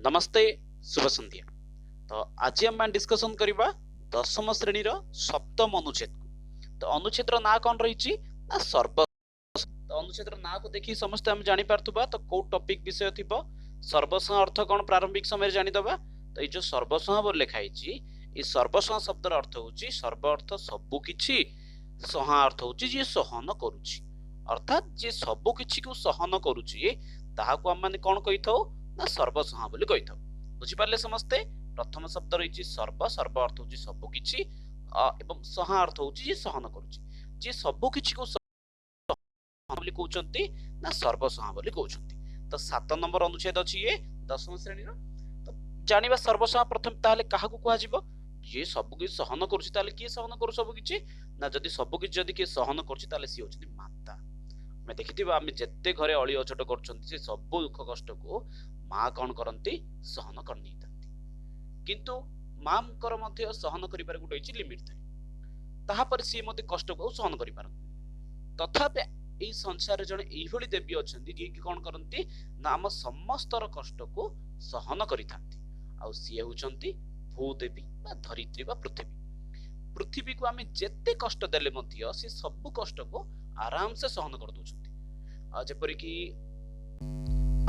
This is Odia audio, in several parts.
ନମସ୍ତେ, ଶୁଭ ସନ୍ଧ୍ୟା। ତ ଆଜି ଆମେ ଡିସ୍କସନ୍ କରିବା ଦଶମ ଶ୍ରେଣୀର ସପ୍ତମ ଅନୁଚ୍ଛେଦକୁ। ତ ଅନୁଚ୍ଛେଦର ନାଁ କ'ଣ ରହିଛି ନା ସର୍ବ। ତ ଅନୁଚ୍ଛେଦର ନାଁକୁ ଦେଖି ସମସ୍ତେ ଆମେ ଜାଣିପାରୁଥିବା ତ କୋଉ ଟପିକ ବିଷୟ ଥିବ। ସର୍ବସଂହା ଅର୍ଥ କ'ଣ ପ୍ରାରମ୍ଭିକ ସମୟରେ ଜାଣିଦବା। ତ ଏଇ ଯୋଉ ସର୍ବସଂହା ବୋଲି ଲେଖା ହେଇଛି, ଏଇ ସର୍ବସଂହା ଶବ୍ଦର ଅର୍ଥ ହଉଛି ସର୍ବ ଅର୍ଥ ସବୁ କିଛି, ସହା ଅର୍ଥ ହଉଛି ଯିଏ ସହନ କରୁଛି। ଅର୍ଥାତ୍ ଯିଏ ସବୁ କିଛିକୁ ସହନ କରୁଛି, ତାହାକୁ ଆମେମାନେ କ'ଣ କହିଥାଉ ନା ସର୍ବସଂହା ବୋଲି କହିଥାଉ। ବୁଝିପାରିଲେ ସମସ୍ତେ? ପ୍ରଥମ ଶବ୍ଦ ରହିଛି ସର୍ବ। ସର୍ବ ଅର୍ଥ ହଉଛି ସବୁ କିଛି ଏବଂ ସହା ଅର୍ଥ ହଉଛି ଯିଏ ସହନ କରୁଛି। ଯିଏ ସବୁ କିଛିକୁ ବୋଲି କହୁଛନ୍ତି ନା ସର୍ବସଂହା ବୋଲି କହୁଛନ୍ତି। ତ 7 ନମ୍ବର ଅନୁଚ୍ଛେଦ ଅଛି ଇଏ ଦଶମ ଶ୍ରେଣୀର। ତ ଜାଣିବା ସର୍ବସଂହା ପ୍ରଥମେ ତାହେଲେ କାହାକୁ କୁହାଯିବ? ଯିଏ ସବୁ କିଛି ସହନ କରୁଛି। ତାହେଲେ କିଏ ସହନ କରୁ ସବୁ କିଛି ନା ଯଦି ସବୁ କିଛି ଯଦି କିଏ ସହନ କରୁଛି, ତାହେଲେ ସିଏ ହଉଛନ୍ତି ମାତା। ଆମେ ଦେଖିଥିବା, ଆମେ ଯେତେ ଘରେ ଅଳି ଅଝଟ କରୁଛନ୍ତି, ସେ ସବୁ ଦୁଃଖ କଷ୍ଟକୁ ମା କଣ କରନ୍ତି? ସହନ କରିନେଇଥାନ୍ତି। କିନ୍ତୁ ମାଙ୍କର ମଧ୍ୟ ସହନ କରିବାର ଗୋଟେ ହେଇଛି ଲିମିଟ ଥାଏ। ତାହାପରେ ସିଏ ମଧ୍ୟ କଷ୍ଟକୁ ଆଉ ସହନ କରିପାରନ୍ତି। ତଥାପି ଏଇ ସଂସାରରେ ଜଣେ ଏଇଭଳି ଦେବୀ ଅଛନ୍ତି, ଯିଏକି କଣ କରନ୍ତି ନା ଆମ ସମସ୍ତର କଷ୍ଟକୁ ସହନ କରିଥାନ୍ତି। ଆଉ ସିଏ ହେଉଛନ୍ତି ଭୂଦେବୀ ବା ଧରିତ୍ରୀ ବା ପୃଥିବୀ। ପୃଥିବୀକୁ ଆମେ ଯେତେ କଷ୍ଟ ଦେଲେ ମଧ୍ୟ ସେ ସବୁ କଷ୍ଟକୁ ଆରାମସେ ସହନ କରିଦଉଛନ୍ତି। ଆଉ ଯେପରିକି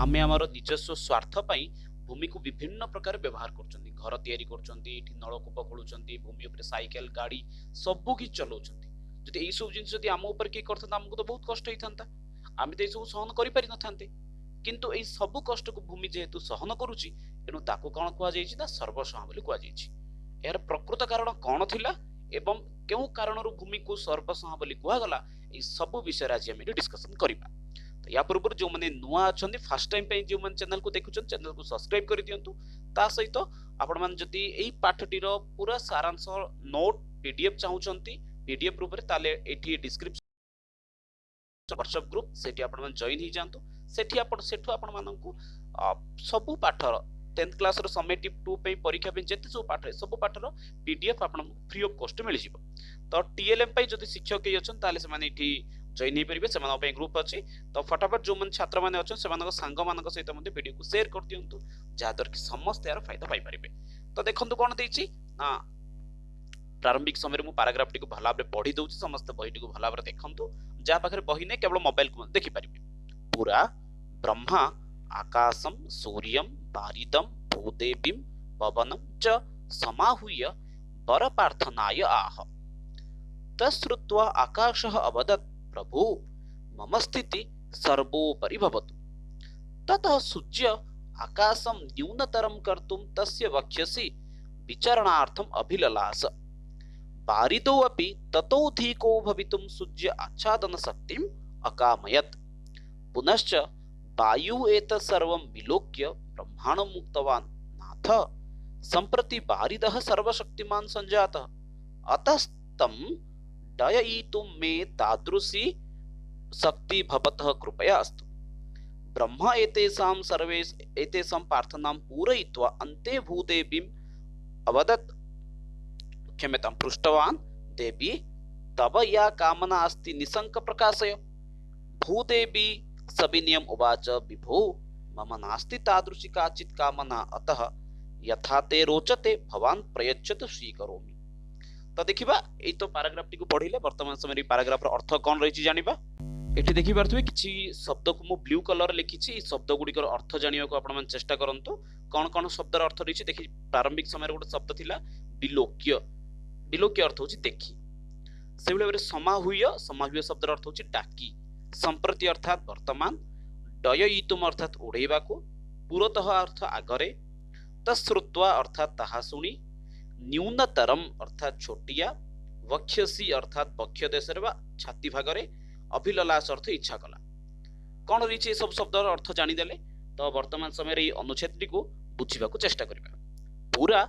ଆମେ ଆମର ନିଜସ୍ୱ ସ୍ୱାର୍ଥ ପାଇଁ ଭୂମିକୁ ବିଭିନ୍ନ ପ୍ରକାର ବ୍ୟବହାର କରୁଛନ୍ତି। ଘର ତିଆରି କରୁଛନ୍ତି, ଏଠି ନଳକୂପ ଖୋଳୁଛନ୍ତି, ଭୂମି ଉପରେ ସାଇକେଲ, ଗାଡି ସବୁ କିଛି ଚଲାଉଛନ୍ତି। ଯଦି ଏଇ ସବୁ ଜିନିଷ ଯଦି ଆମ ଉପରେ କିଏ କରିଥାନ୍ତା, ଆମକୁ ତ ବହୁତ କଷ୍ଟ ହେଇଥାନ୍ତା। ଆମେ ତ ଏଇ ସବୁ ସହନ କରିପାରିନଥାନ୍ତେ। କିନ୍ତୁ ଏଇ ସବୁ କଷ୍ଟକୁ ଭୂମି ଯେହେତୁ ସହନ କରୁଛି, ଏଣୁ ତାକୁ କଣ କୁହାଯାଇଛି ନା ସର୍ବସହା ବୋଲି କୁହାଯାଇଛି। ଏହାର ପ୍ରକୃତ କାରଣ କଣ ଥିଲା ଏବଂ କେଉଁ କାରଣରୁ ଭୂମିକୁ ସର୍ବସହା ବୋଲି କୁହାଗଲା, ଏଇ ସବୁ ବିଷୟରେ ଆଜି ଆମେ ଏଠି ଡିସ୍କସନ କରିବା। ତ ୟା ପୂର୍ବରୁ ଯେଉଁମାନେ ନୂଆ ଅଛନ୍ତି, ଫାର୍ଷ୍ଟ ଟାଇମ୍ ପାଇଁ ଯେଉଁମାନେ ଚ୍ୟାନେଲକୁ ଦେଖୁଛନ୍ତି, ଚ୍ୟାନେଲକୁ ସବସ୍କ୍ରାଇବ କରିଦିଅନ୍ତୁ। ତା ସହିତ ଆପଣମାନେ ଯଦି ଏଇ ପାଠଟିର ପୁରା ସାରାଂଶ ନୋଟ୍ ପିଡିଏଫ୍ ଚାହୁଁଛନ୍ତି ପିଡିଏଫ୍ ରୂପରେ, ତାହେଲେ ଏଠି ଡିସ୍କ୍ରିପସନ ହ୍ୱାଟ୍ସଆପ୍ ଗ୍ରୁପ୍, ସେଠି ଆପଣମାନେ ଜଏନ୍ ହେଇଯାଆନ୍ତୁ। ସେଠି ଆପଣ ସେଠୁ ଆପଣମାନଙ୍କୁ ସବୁ ପାଠର 10th କ୍ଲାସର ସମେଟିଭ୍ 2 ପାଇଁ, ପରୀକ୍ଷା ପାଇଁ ଯେତେ ସବୁ ପାଠ, ସବୁ ପାଠର ପିଡିଏଫ୍ ଆପଣଙ୍କୁ ଫ୍ରି ଅଫ୍ କଷ୍ଟ ମିଳିଯିବ। ତ ଟିଏଲ୍ଏମ୍ ପାଇଁ ଯଦି ଶିକ୍ଷକ କେହି ଅଛନ୍ତି, ତାହେଲେ ସେମାନେ ଏଠି ଜଏନ୍ ହେଇପାରିବେ। ସେମାନଙ୍କ ପାଇଁ ଗ୍ରୁପ୍ ଅଛି। ତ ଫଟାଫଟ ଯେଉଁମାନେ ଛାତ୍ରମାନେ ଅଛନ୍ତି, ସେମାନଙ୍କ ସାଙ୍ଗମାନଙ୍କ ସହିତ ମଧ୍ୟ ଭିଡ଼ିଓକୁ ସେୟାର କରିଦିଅନ୍ତୁ, ଯାହାଦ୍ୱାରା କି ସମସ୍ତେ ଏହାର ଫାଇଦା ପାଇପାରିବେ। ତ ଦେଖନ୍ତୁ କ'ଣ ଦେଇଛି ନା ପ୍ରାରମ୍ଭିକ ସମୟରେ ମୁଁ ପାରାଗ୍ରାଫଟିକୁ ଭଲ ଭାବରେ ପଢି ଦଉଛି। ସମସ୍ତେ ବହିଟିକୁ ଭଲ ଭାବରେ ଦେଖନ୍ତୁ। ଯାହା ପାଖରେ ବହି ନାହିଁ, କେବଳ ମୋବାଇଲକୁ ମଧ୍ୟ ଦେଖିପାରିବେ। ପୁରା ବ୍ରହ୍ମା ଆକାଶಂ ସୂର୍ଯ୍ୟಂ ବାରିଦಂ ଭୂଦେବୀಂ ପବନಂ ଚ ସମାହୂୟ ବର ପ୍ରାର୍ଥନାୟ ଆହ। ତତ୍ଶ୍ରୁତ୍ୱା ଆକାଶः ଅବଦत्, ପ୍ରଭୁ, ମମ ସ୍ଥିତି ସର୍ବୋପରି ଭବତୁ। ତତଃ ସୂର୍ଯ୍ୟ ଆକାଶಂ ନ୍यूनतरं कर्तुं तस्य वक्षसि विचरणार्थम् अभिललास। बारिदो अपि ततोऽधिको भवितुं सूर्य आच्छादनशक्तिम् अकामयत्। पुनश्च वायु एतत् सर्वं विलोक्य ब्रह्माणम् उक्तवान्, नाथ, सम्प्रति बारिदः सर्वशक्तिमान् सञ्जातः, अतस्तं डययितुं मे तादृशी शक्ति भवतः कृपया अस्तु। ब्रह्मा एतेषां सर्वे एतेषां प्रार्थनां पूरयित्वा अन्ते भूदेवीम् अवदत्, क्षम्यतां, पृष्टवान्, देवी, तव या कामना अस्ति, निशङ्क प्रकाशय। भूदेवी सविनयम् उवाच, विभो, मम नास्ति तादृशी काचित् कामना, अतः यथा ते रोचते भवान् प्रयच्छतु, स्वीकरोमि। ତ ଦେଖିବା, ଏଇ ତ ପାରାଗ୍ରାଫଟିକୁ ପଢିଲେ, ବର୍ତ୍ତମାନ ସମୟରେ ଏଇ ପାରାଗ୍ରାଫର ଅର୍ଥ କ'ଣ ରହିଛି ଜାଣିବା। ଏଠି ଦେଖିପାରୁଥିବେ, କିଛି ଶବ୍ଦକୁ ମୁଁ ବ୍ଲୁ କଲର ଲେଖିଛି। ଏଇ ଶବ୍ଦ ଗୁଡ଼ିକର ଅର୍ଥ ଜାଣିବାକୁ ଆପଣମାନେ ଚେଷ୍ଟା କରନ୍ତୁ, କ'ଣ କ'ଣ ଶବ୍ଦର ଅର୍ଥ ରହିଛି। ଦେଖି, ପ୍ରାରମ୍ଭିକ ସମୟରେ ଗୋଟେ ଶବ୍ଦ ଥିଲା ବିଲୋକ୍ୟ। ବିଲୋକ୍ୟ ଅର୍ଥ ହଉଛି ଦେଖି। ସେଇଭଳି ଭାବରେ ସମାହୁୟ। ସମାହୁୟ ଶବ୍ଦର ଅର୍ଥ ହଉଛି ଡାକି। ସମ୍ପ୍ରତି ଅର୍ଥାତ୍ ବର୍ତ୍ତମାନ। ଡୟଇତୁମ ଅର୍ଥାତ୍ ଉଡେଇବାକୁ। ପୁରତଃ ଅର୍ଥ ଆଗରେ। ତତ୍ଶ୍ରୁତ୍ୱା ଅର୍ଥାତ୍ ତାହା ଶୁଣି। ନ୍ୟୁନତରମ ଅର୍ଥାତ୍ ଛୋଟିଆ। ବକ୍ଷସି ଅର୍ଥାତ୍ ବକ୍ଷ ଦେଶରେ ବା ଛାତି ଭାଗରେ। ଅଭିଲଲାସ ଅର୍ଥ ଇଚ୍ଛା କଲା। କ'ଣ ରହିଛି, ଏସବୁ ଶବ୍ଦର ଅର୍ଥ ଜାଣିଦେଲେ। ତ ବର୍ତ୍ତମାନ ସମୟରେ ଏଇ ଅନୁଚ୍ଛେଦଟିକୁ ବୁଝିବାକୁ ଚେଷ୍ଟା କରିବା। ପୁରା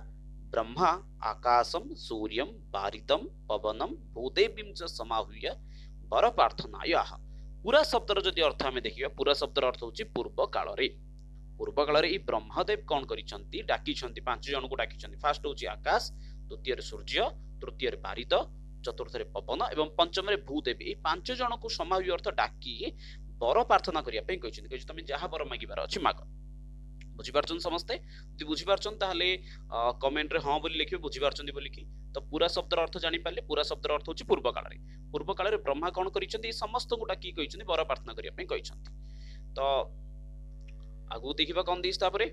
ବ୍ରହ୍ମା ଆକାଶಂ ସୂର୍ଯ୍ୟಂ ବାରିଦಂ ପବନಂ ଭୂଦେବୀಂ ଚ ସମାହୂୟ ବର ପ୍ରାର୍ଥନାୟ ଆହ। ପୁରା ଶବ୍ଦର ଯଦି ଅର୍ଥ ଆମେ ଦେଖିବା, ପୁରା ଶବ୍ଦର ଅର୍ଥ ହଉଛି ପୂର୍ବ କାଳରେ। ପୂର୍ବ କାଳରେ ଏଇ ବ୍ରହ୍ମଦେବ କ'ଣ କରିଛନ୍ତି? ଡାକିଛନ୍ତି, ପାଞ୍ଚ ଜଣଙ୍କୁ ଡାକିଛନ୍ତି। ଫାର୍ଷ୍ଟ ହଉଛି ଆକାଶ, ଦ୍ୱିତୀୟରେ ସୂର୍ଯ୍ୟ, ତୃତୀୟରେ ବାରିଦ, ଚତୁର୍ଥରେ ପବନ ଏବଂ ପଞ୍ଚମରେ ଭୂଦେବୀ। ଏଇ ପାଞ୍ଚ ଜଣଙ୍କୁ ସମାହୂୟ ଅର୍ଥ ଡାକି ବର ପ୍ରାର୍ଥନା କରିବା ପାଇଁ କହିଛନ୍ତି। କହିଛନ୍ତି, ତମେ ଯାହା ବର ମାଗିବାର ଅଛି ମାଗ। ବୁଝିପାରୁଛନ୍ତି ସମସ୍ତେ? ଯଦି ବୁଝିପାରୁଛନ୍ତି, ତାହେଲେ କମେଣ୍ଟରେ ହଁ ବୋଲି ଲେଖିବେ, ବୁଝିପାରୁଛନ୍ତି ବୋଲିକି। ତ ପୁରା ଶବ୍ଦର ଅର୍ଥ ଜାଣିପାରିଲେ? ପୁରା ଶବ୍ଦର ଅର୍ଥ ହେଉଛି ପୂର୍ବ କାଳରେ। ପୂର୍ବ କାଳରେ ବ୍ରହ୍ମା କ'ଣ କରିଛନ୍ତି? ସମସ୍ତଙ୍କୁ ଡାକିକି କହିଛନ୍ତି, ବର ପ୍ରାର୍ଥନା କରିବା ପାଇଁ କହିଛନ୍ତି। ତ ଆଗକୁ ଦେଖିବା କ'ଣ ଦେଇଛି ତାପରେ।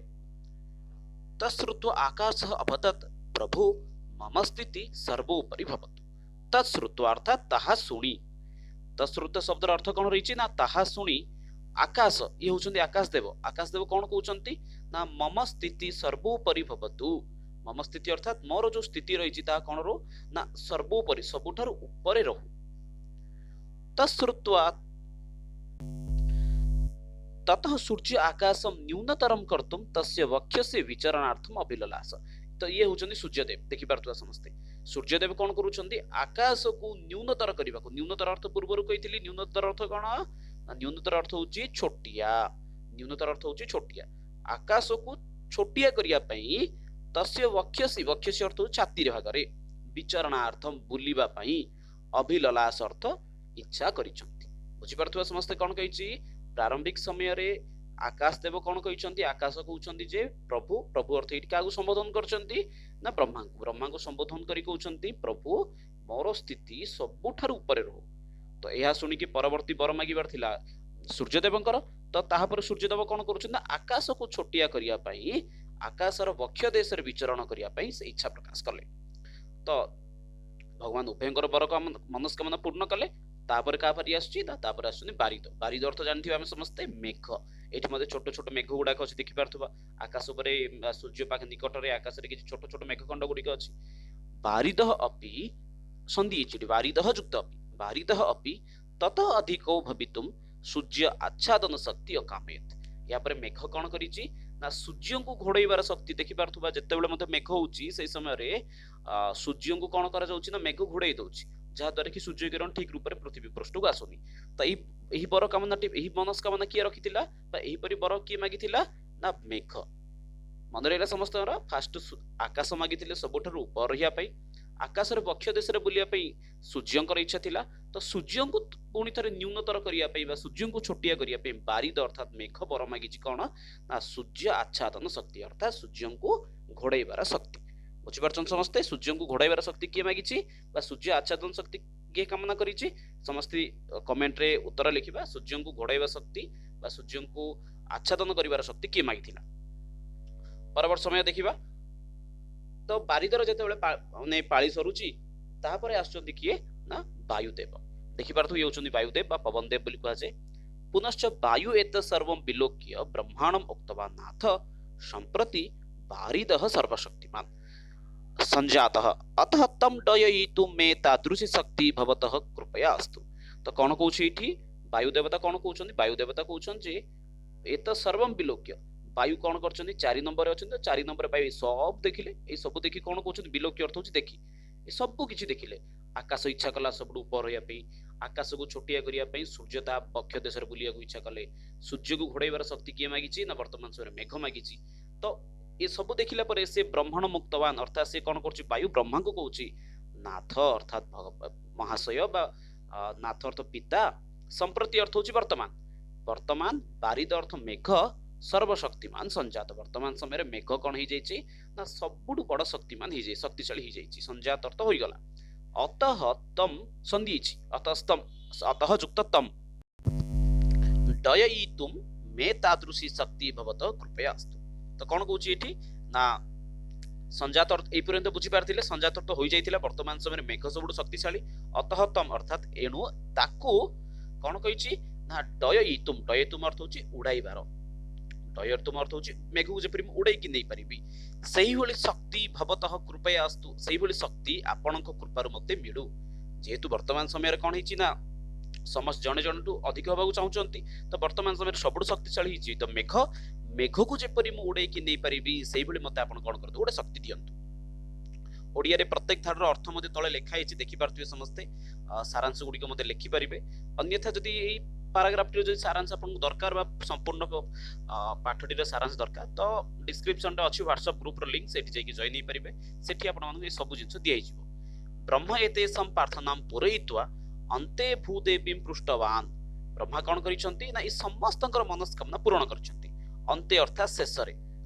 ତତ୍ଶ୍ରୁତ୍ୱା ଆକାଶ ଅବଦତ୍ ପ୍ରଭୁ ମମ ସ୍ଥିତି ସର୍ବୋପରି ଭବତୁ। ତତ୍ଶ୍ରୁତ୍ୱା ଅର୍ଥାତ୍ ତାହା ଶୁଣି। ତତ୍ଶ୍ରୁତ ଶବ୍ଦର ଅର୍ଥ କ'ଣ ରହିଛି ନା ତାହା ଶୁଣି ଆକାଶ, ଇଏ ହେଉଛନ୍ତି ଆକାଶ ଦେବ। ଆକାଶ ଦେବ କ'ଣ କହୁଛନ୍ତି ନା ମମ ସ୍ଥିତି ସର୍ବୋପରି ଭବତୁ। ମମ ସ୍ଥିତି ଅର୍ଥାତ୍ ମୋର ଯୋଉ ସ୍ଥିତି ରହିଛି, ତାହା କ'ଣ ରହୁ ନା ସର୍ବୋପରି, ସବୁଠାରୁ ଉପରେ ରହୁ। ତତ୍ଶ୍ରୁତ୍ୱା ତତଃ ସୂର୍ଯ୍ୟ ଆକାଶം ନ୍ୟୁନତରಂ କର୍ତ୍ତୁം ତସ୍ୟ ବକ୍ଷସେ ବିଚରଣାର୍ଥମ ଅଭିଲଲାସ। ତ ଇଏ ହେଉଛନ୍ତି ସୂର୍ଯ୍ୟଦେବ, ଦେଖିପାରୁଥିବା ସମସ୍ତେ। ସୂର୍ଯ୍ୟଦେବ କ'ଣ କରୁଛନ୍ତି? ଆକାଶକୁ ନ୍ୟୁନତର କରିବାକୁ। ନ୍ୟୁନତର ଅର୍ଥ ପୂର୍ବରୁ କହିଥିଲି। ନ୍ୟୁନତର ଅର୍ଥ କ'ଣ ନା ନ୍ୟୁନତର ଅର୍ଥ ହଉଛି ଛୋଟିଆ। ନ୍ୟୁନତର ଅର୍ଥ ହଉଛି ଛୋଟିଆ। ଆକାଶକୁ ଛୋଟିଆ କରିବା ପାଇଁ ତସ୍ୟ ବକ୍ଷସୀ, ବକ୍ଷସୀ ଅର୍ଥ ହଉଛି ଛାତିର ଭାଗରେ, ବିଚରଣାର୍ଥମ ବୁଲିବା ପାଇଁ, ଅଭିଲଲାସ ଅର୍ଥ ଇଚ୍ଛା କରିଛନ୍ତି। ବୁଝିପାରୁଥିବା ସମସ୍ତେ କ'ଣ କହିଛି? ପ୍ରାରମ୍ଭିକ ସମୟରେ ଆକାଶ ଦେବ କ'ଣ କହିଛନ୍ତି? ଆକାଶ କହୁଛନ୍ତି ଯେ ପ୍ରଭୁ, ପ୍ରଭୁ ଅର୍ଥ ଏଇଠି କାହାକୁ ସମ୍ବୋଧନ କରିଛନ୍ତି ନା ବ୍ରହ୍ମାଙ୍କୁ। ବ୍ରହ୍ମାଙ୍କୁ ସମ୍ବୋଧନ କରି କହୁଛନ୍ତି, ପ୍ରଭୁ, ମୋର ସ୍ଥିତି ସବୁଠାରୁ ଉପରେ ରହୁ। ତ ଏହା ଶୁଣିକି ପରବର୍ତ୍ତୀ ବର ମାଗିବାର ଥିଲା ସୂର୍ଯ୍ୟଦେବଙ୍କର। ତ ତାହାପରେ ସୂର୍ଯ୍ୟଦେବ କ'ଣ କରୁଛନ୍ତି ନା ଆକାଶକୁ ଛୋଟିଆ କରିବା ପାଇଁ, ଆକାଶର ବକ୍ଷ ଦେଶରେ ବିଚରଣ କରିବା ପାଇଁ ସେ ଇଚ୍ଛା ପ୍ରକାଶ କଲେ। ତ ଭଗବାନ ଉଭୟଙ୍କର ବର ମନସ୍କାମନା ପୂର୍ଣ୍ଣ କଲେ। ତାପରେ କାହା ପାରି ଆସୁଛି ନା ତାପରେ ଆସୁଛନ୍ତି ବାରିଦ। ବାରିଦ ଅର୍ଥ ଜାଣିଥିବେ ଆମେ ସମସ୍ତେ, ମେଘ। ଏଇଠି ମଧ୍ୟ ଛୋଟ ଛୋଟ ମେଘ ଗୁଡାକ ଅଛି, ଦେଖିପାରୁଥିବା। ଆକାଶ ଉପରେ, ସୂର୍ଯ୍ୟ ପାଖ ନିକଟରେ ଆକାଶରେ କିଛି ଛୋଟ ଛୋଟ ମେଘ ଖଣ୍ଡ ଗୁଡିକ ଅଛି। ବାରିଦ ଅପି, ସନ୍ଧି ହେଇଛି ଏଠି, ବାରିଦହ ଯୁକ୍ତ ଅପି, ବାରିଦହ ଅପି ତତ ଅଧିକ ଭବିତୁମ ସୂର୍ଯ୍ୟ ଆଚ୍ଛାଦନ ଶକ୍ତି ଅକାମୟତ। ୟା ପରେ ମେଘ କ'ଣ କରିଛି ନା ସୂର୍ଯ୍ୟଙ୍କୁ ଘୋଡେଇବାର ଶକ୍ତି। ଦେଖିପାରୁଥିବା, ଯେତେବେଳେ ମଧ୍ୟ ମେଘ ହଉଛି, ସେଇ ସମୟରେ ସୂର୍ଯ୍ୟଙ୍କୁ କ'ଣ କରାଯାଉଛି ନା ମେଘ ଘୋଡେଇ ଦଉଛି, ଯାହାଦ୍ୱାରା କି ସୂର୍ଯ୍ୟ କିରଣ ଠିକ ରୂପରେ ପୃଥିବୀ ପୃଷ୍ଠକୁ ଆସୁନି। ତ ଏହି ବର କାମନାଟି, ଏହି ମନସ୍କାମନା କିଏ ରଖିଥିଲା ବା ଏହିପରି ବର କିଏ ମାଗିଥିଲା ନା ମେଘ। ମନେ ରହିଲା ସମସ୍ତଙ୍କର? ଫାଷ୍ଟ ଆକାଶ ମାଗିଥିଲେ ସବୁଠାରୁ ଉପରେ ରହିବା ପାଇଁ। ଆକାଶରେ ବକ୍ଷ ଦେଶରେ ବୁଲିବା ପାଇଁ ସୂର୍ଯ୍ୟଙ୍କର ଇଚ୍ଛା ଥିଲା। ତ ସୂର୍ଯ୍ୟଙ୍କୁ ପୁଣି ଥରେ ନ୍ୟୁନତର କରିବା ପାଇଁ ବା ସୂର୍ଯ୍ୟଙ୍କୁ ଛୋଟିଆ କରିବା ପାଇଁ ବାରିଦ ଅର୍ଥାତ୍ ମେଘ ବର ମାଗିଛି କ'ଣ ନା ସୂର୍ଯ୍ୟ ଆଚ୍ଛାଦନ ଶକ୍ତି, ଅର୍ଥାତ୍ ସୂର୍ଯ୍ୟଙ୍କୁ ଘୋଡେଇବାର ଶକ୍ତି। ବୁଝିପାରୁଛନ୍ତି ସମସ୍ତେ? ସୂର୍ଯ୍ୟଙ୍କୁ ଘୋଡାଇବାର ଶକ୍ତି କିଏ ମାଗିଛି ବା ସୂର୍ଯ୍ୟ ଆଚ୍ଛାଦନ ଶକ୍ତି କିଏ କାମନା କରିଛି? ସମସ୍ତେ କମେଣ୍ଟରେ ଉତ୍ତର ଲେଖିବା, ସୂର୍ଯ୍ୟଙ୍କୁ ଘୋଡାଇବା ଶକ୍ତି ବା ସୂର୍ଯ୍ୟଙ୍କୁ ଆଚ୍ଛାଦନ କରିବାର ଶକ୍ତି କିଏ ମାଗିଥିଲା? ପରବର୍ତ୍ତୀ ସମୟ ଦେଖିବା। ତ ବାରିଦର ଯେତେବେଳେ ମାନେ ପାଳି ସରୁଛି, ତାପରେ ଆସୁଛନ୍ତି କିଏ ନା ବାୟୁଦେବ। ଦେଖିପାରୁଥିବ, ଇଏ ହେଉଛନ୍ତି ବାୟୁଦେବ ବା ପବନଦେବ ବୋଲି କୁହାଯାଏ। ପୁନଶ୍ଚ ବାୟୁ ଏତ ସର୍ବಂ ବିଲୋକ୍ୟ ବ୍ରହ୍ମାଣମ ଉକ୍ତବାନ ନାଥ ସମ୍ପ୍ରତି ବାରିଦଃ ସର୍ବଶକ୍ତିମାନ ସଞ୍ଜାତଃ ଅତଃ ତମ୍ ଡୟୟିତୁଁ ମେ ତାଦୃଶୀ ଶକ୍ତି ଭବତଃ କୃପୟା ଅସ୍ତୁ। ତ କ'ଣ କହୁଛି ଏଇଠି ବାୟୁ ଦେବତା? କ'ଣ କହୁଛନ୍ତି? ବାୟୁ ଦେବତା କହୁଛନ୍ତି ଯେ ଏତ ସର୍ବಂ ବିଲୋକ୍ୟ, ବାୟୁ କ'ଣ କରିଛନ୍ତି? 4 ନମ୍ବରରେ ଅଛନ୍ତି। ତ 4 ନମ୍ବର ବାୟୁ ଏ ସବୁ ଦେଖିଲେ। ଏଇ ସବୁ ଦେଖି କ'ଣ କହୁଛନ୍ତି? ବିଲୋକ୍ୟ ଅର୍ଥ ହଉଛି ଦେଖି। ଏ ସବୁ କିଛି ଦେଖିଲେ। ଆକାଶ ଇଚ୍ଛା କଲା ସବୁଠୁ ଉପରେ ରହିବା ପାଇଁ। ଆକାଶକୁ ଛୋଟିଆ କରିବା ପାଇଁ ସୂର୍ଯ୍ୟ ତା ବକ୍ଷ ଦେଶରେ ବୁଲିବାକୁ ଇଚ୍ଛା କଲେ। ସୂର୍ଯ୍ୟକୁ ଘୋଡେଇବାର ଶକ୍ତି କିଏ ମାଗିଛି ନା ବର୍ତ୍ତମାନ ସମୟରେ ମେଘ ମାଗିଛି। ତ ଏ ସବୁ ଦେଖିଲା ପରେ ସେ ବ୍ରହ୍ମାଣ ମୁକ୍ତବାନ, ଅର୍ଥାତ୍ ସେ କ'ଣ କରୁଛି? ବାୟୁ ବ୍ରହ୍ମାଙ୍କୁ କହୁଛି, ନାଥ ଅର୍ଥାତ୍ ମହାଶୟ ବା ନାଥ ଅର୍ଥ ପିତା, ସମ୍ପ୍ରତି ଅର୍ଥ ହଉଛି ବର୍ତ୍ତମାନ, ବର୍ତ୍ତମାନ ବାରିଦ ଅର୍ଥ ମେଘ, ସର୍ବଶକ୍ତିମାନ ସଞ୍ଜାତ। ବର୍ତ୍ତମାନ ସମୟରେ ମେଘ କ'ଣ ହେଇଯାଇଛି ନା ସବୁଠୁ ବଡ ଶକ୍ତିମାନ ହେଇଯାଇଛି, ଶକ୍ତିଶାଳୀ ହେଇଯାଇଛି। ସଞ୍ଜାତ ଅର୍ଥ ହୋଇଗଲା। ଅତଃ ତମ୍, ସନ୍ଧି ହେଇଛି, ଅତସ୍ତମ୍, ଅତଃ ଯୁକ୍ତ ତମ୍, ଡୟୟିତୁମ୍ ମେ ତାଦୃଶୀ ଶକ୍ତି ଭବତ କୃପୟା ଅସ୍ତୁ। ତ କ'ଣ କହୁଛି ଏଠି ନା ସଞ୍ଜାତ ଅର୍ଥ ଏଇ ପର୍ଯ୍ୟନ୍ତ ବୁଝିପାରିଥିଲେ। ସଞ୍ଜାତ ଅର୍ଥ ହୋଇଯାଇଥିଲା। ବର୍ତ୍ତମାନ ସମୟରେ ମେଘ ସବୁଠୁ ଶକ୍ତିଶାଳୀ। ଅତଃ ତମ୍ ଅର୍ଥାତ୍ ଏଣୁ ତାକୁ କ'ଣ କହିଛି ନା ଡୟୟିତୁମ୍। ଡୟୟିତୁମ୍ ଅର୍ଥ ହଉଛି ଉଡାଇବାର। ଡୟୟିତୁମ୍ ଅର୍ଥ ହଉଛି ମେଘକୁ ଯେପରି ମୁଁ ଉଡେଇକି ନେଇପାରିବି, ସେଇଭଳି ଶକ୍ତି ଭବତଃ କୃପୟା ଅସ୍ତୁ, ସେଇଭଳି ଶକ୍ତି ଆପଣଙ୍କ କୃପାରୁ ମତେ ମିଳୁ। ଯେହେତୁ ବର୍ତ୍ତମାନ ସମୟରେ କ'ଣ ହେଇଛି ନା ସମସ୍ତେ ଜଣେ ଜଣଠୁ ଅଧିକ ହେବାକୁ ଚାହୁଁଛନ୍ତି, ତ ବର୍ତ୍ତମାନ ସମୟରେ ସବୁଠୁ ଶକ୍ତିଶାଳୀ ହେଇଛି ତ ମେଘ। ମେଘକୁ ଯେପରି ମୁଁ ଉଡେଇକି ନେଇପାରିବି, ସେଇଭଳି ମତେ ଆପଣ କ'ଣ କରନ୍ତୁ, ଗୋଟେ ଶକ୍ତି ଦିଅନ୍ତୁ। ଓଡ଼ିଆରେ ପ୍ରତ୍ୟେକ ଧାଡ଼ର ଅର୍ଥ ମଧ୍ୟ ତଳେ ଲେଖା ହେଇଛି, ଦେଖିପାରୁଥିବେ ସମସ୍ତେ। ସାରାଂଶ ଗୁଡ଼ିକ ମଧ୍ୟ ଲେଖିପାରିବେ। ଅନ୍ୟଥା ଯଦି ଏଇ ପାରାଗ୍ରାଫଟିର ଯଦି ସାରାଂଶ ଆପଣଙ୍କୁ ଦରକାର ବା ସମ୍ପୂର୍ଣ୍ଣ ପାଠଟିର ସାରାଂଶ ଦରକାର, ତ ଡିସ୍କ୍ରିପସନରେ ଅଛି ହ୍ୱାଟ୍ସଆପ୍ ଗ୍ରୁପର ଲିଙ୍କ, ସେଠି ଯାଇକି ଜଏନ୍ ହେଇପାରିବେ। ସେଠି ଆପଣମାନଙ୍କୁ ଏ ସବୁ ଜିନିଷ ଦିଆହେଇଯିବ। ବ୍ରହ୍ମ ଏତେଷାಂ ପ୍ରାର୍ଥନାಂ ପୂରୟିତ୍ୱା ଅନ୍ତେ ଭୂଦେବୀಂ ପୃଷ୍ଟବାନ। ବ୍ରହ୍ମା କ'ଣ କରିଛନ୍ତି ନା ଏ ସମସ୍ତଙ୍କର ମନସ୍କାମନା ପୂରଣ କରିଛନ୍ତି। ଅନ୍ତେ ଅର୍ଥାତ୍ ଶେଷରେ।